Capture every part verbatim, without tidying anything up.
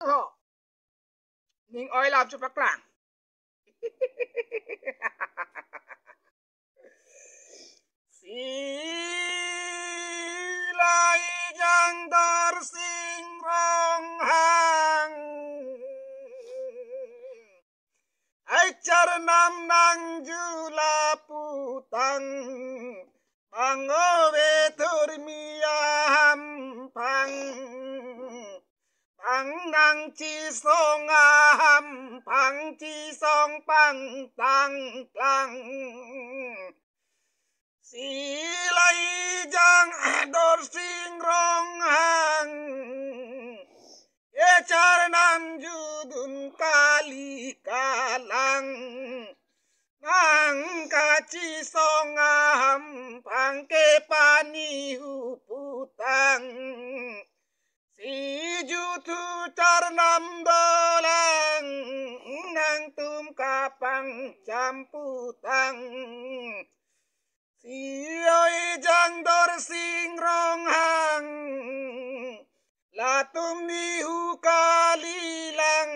ho. Ning oi lam chepaklang. Si la Ejang Dorsing Ronghang. Ai charnam nangju laputang, bang ove thurmi ahampang, bang nangchisong ahampang, chisong pangtang tang. Si la Ejang Dorsing Ronghang, e charnam judun kali kalang, nangkachisong ahampang ke pani huputang. Si juthu charnam dolang, nangtum kapangcham putang. Si oi Ejang Dorsing Ronghang, latum nihu kalilang,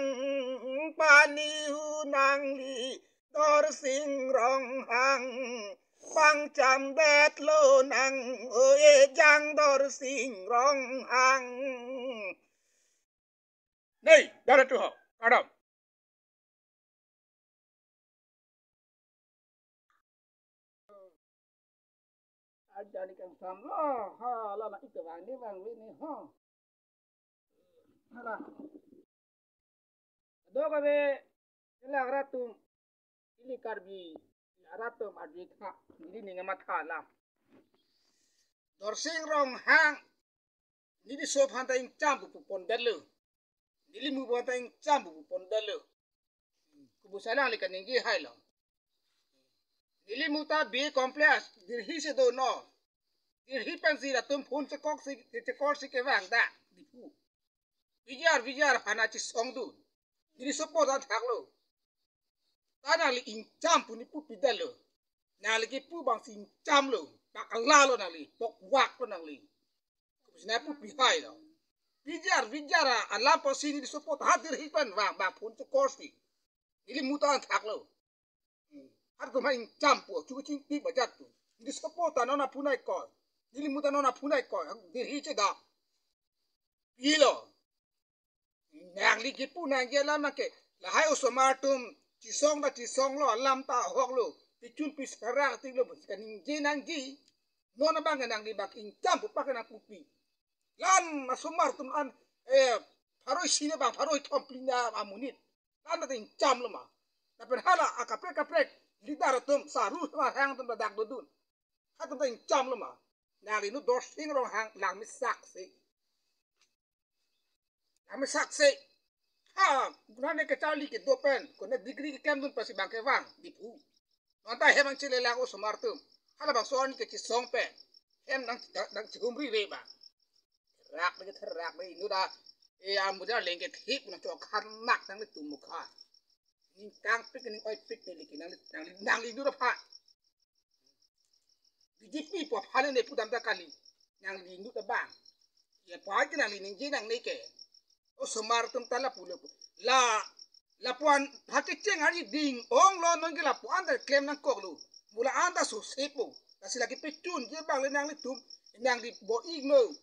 panihu nangli Dorsing Ronghang, pangcham detlo nang, o Ejang Dorsing Ronghang. Nei, dara tu ho, kadam. Aja ni kan samlo, ha, la na ito bang ni bang ni ho. Hala. Kadokave, kelang rat atum, ili Karbi, rat atum adri tha, ili ning amatha la. Dorsing Ronghang, neli so aphan ta ingcham pu pondetlo. Neli mu aphan ta ingcham pu pondetlo. Kopi pusi alangli kaningje hailo. Neli mu ta B A complex, Delhi si do non. Delhi pensi latum phone chekok si, chekok si kevang ta Diphu. Vijar, vijar, hana chisongdun. Neli support an thaklo. Ta nangli ingcham pu neli pupi detlo. Nangli kipu bangsi ingchamlo. Pakala lo nangli. Pokwak lo nangli. Kopi pusi nangli pupi hailo. Vijar, vijar, alam pusi neli support hadir hipan vang, bang phone chekok si. Neli mu ta an thaklo. Hmm. Halatum aphan ingcham pu, chu chingki bajat tu. Neli support ta non aphu nangkok. Neli mu ta non aphu nangkok. Delhi chedam. Pilo. Nangli kipu nangji alam ke. Lahai osomar atum chisong ta chisonglo, alam ta ahoklo. Pichun pisarak tiklo, kaningje nangji. Non abang nangli bang ingcham pu pak nangpupi. La-an asomar atum an, eh, pharo isi ne bang, pharo kethom phli ne amonit. La-an ta ingchamlo ma. Lapen hala akaprek kaprek leader atum, saru ma hang atum dak dodun. Halatum ta ingchamlo ma. Nangli nu Dorsing Ronghang langmesaksi. Langmesaksi. Ha, nane kacharli kedo pen, kone degree keklemdun pensi bang kevang, Diphu. Non ta hem nangchelelang osomar atum. Halabangso an kachisong pen. Hem nang, nangchihumri re bang. Rak lagi therak lagi inut ta. E, amuda lengke thip nangchok khanak nanglitum mukha. Ning kangpik ning oipik neli ke nangli, nangli, nangli inut aphan. B J P pu aphan ne pudam ta kali. Nangli inut abang. Ya pa ke nangli ningje nangne ke. Osomar atum ta lapu lapu. La, lapu-an ha kecheng hari ding-onglo nonke lapu-an ta klem nangkoklo. Mo la-an ta so sepo. Lasi lake pechunji abang le nanglitum. Nangli bo-ikno.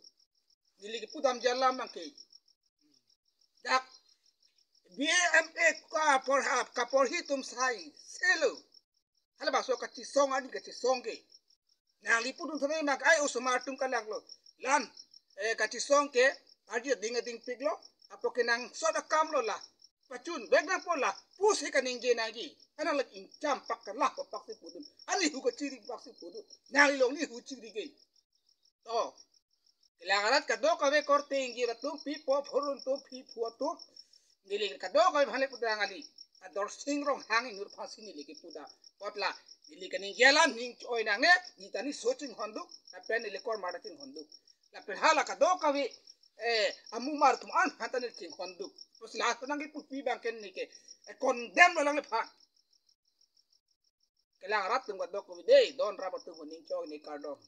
Neli kepudamji alam nangke. Dak B A M A kapor, kaporhi atum sai selo. Halabangso kachisong ani kachisong ke. Nangli pudun thane nang ai osomar atum kalanglo. La-an, eh, kachisong ke arje ding ading piklo. Apot ke nangsot akamlo la. Pachun vek nangpo la. Pusi kaningje nangji. Anang lake ingcham pak kalah paksi pudun. Ani hu kachiri paksi pudun. Nangli long ni hu chiri ke. To. Kelang arat kadokave korte ingjir atum, pipo phurun atum, piphu atum. Neli kadokave aphan le pudang kali. A Dorsing Ronghang inut aphansi neli kepudang. Apot la, neli kaningje alam ning oi nangne, neli ta neli so chinghonduk, lapen neli kormar ta chinghonduk. Lapen hala kadokave, eh, amumar atum an aphan ta neli chinghonduk. Terus last nangkepupi bang ke neli ke, eh, condemn lo alangliphan. Kelang arat atum kadokave dei, don rap atum ning chok ne kardom.